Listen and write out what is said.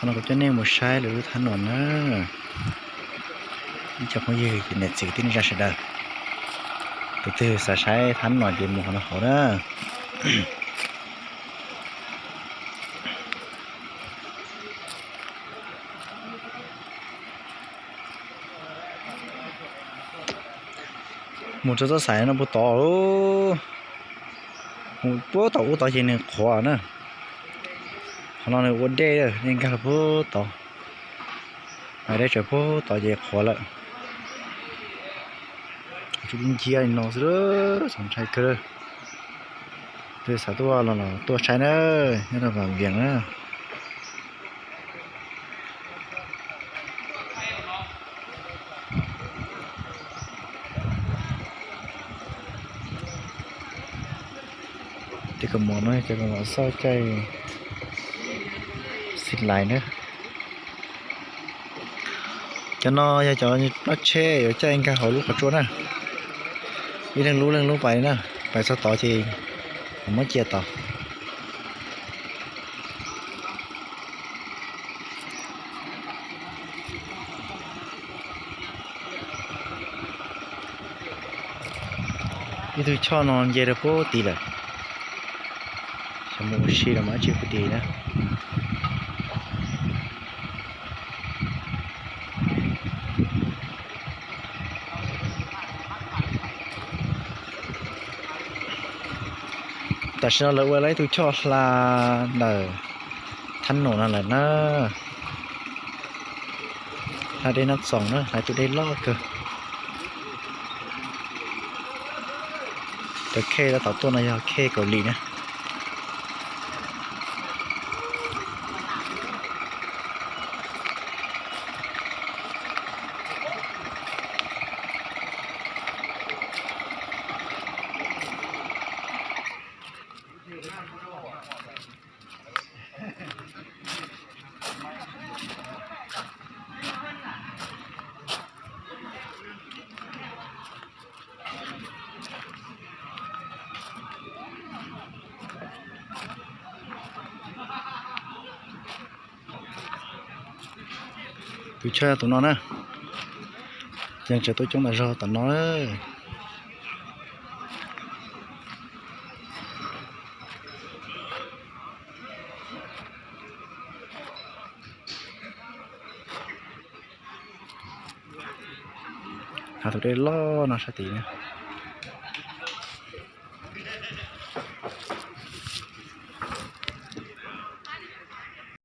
No kuv coj nej mus saib lwm lub thab nom na. Ib co phooj ywg niam txiv kwv tij neej tsa sawv daws, tus twg xav saib thab nom ces mus qhov no hauv na. Mus rau txoj xaiv no puag tod, mus puag tom ub tod ces nws qhuav na. Qhov no nws ua dej, dej nkag puag tod, dej tsaws puag tod ces qhuav lawm. Tsuas ib nciab li no xwb, txaus ntshai kawg. Tus xav tuaj los tuaj saib na, nyob rau Vam Vias na. Tej kaus mom no cov kaus mom xauj caij xib lais na. Cov no yog cov plob tsheb yuav caij nkag hauv lub qhov tsua na. Ib leeg lub leeg lub pais na, pais txog tod ces muab cia tod. Ib tug choj no nce rau puag tid lawm. Xyov mus ua si los mas dab tsi puag tid na. Tam sim no lawv ua lawv ib tug choj hla ntawm thab nom no lawm na. Hla dej Nab Txoos na, hla tus dej loj kawg. Cov khej tab tom tuaj no yog khej Kaus Lim na. Tus choj tus no na, ces tseem tuaj coob tas zog tom no. Hla tus dej loj no sab tid na.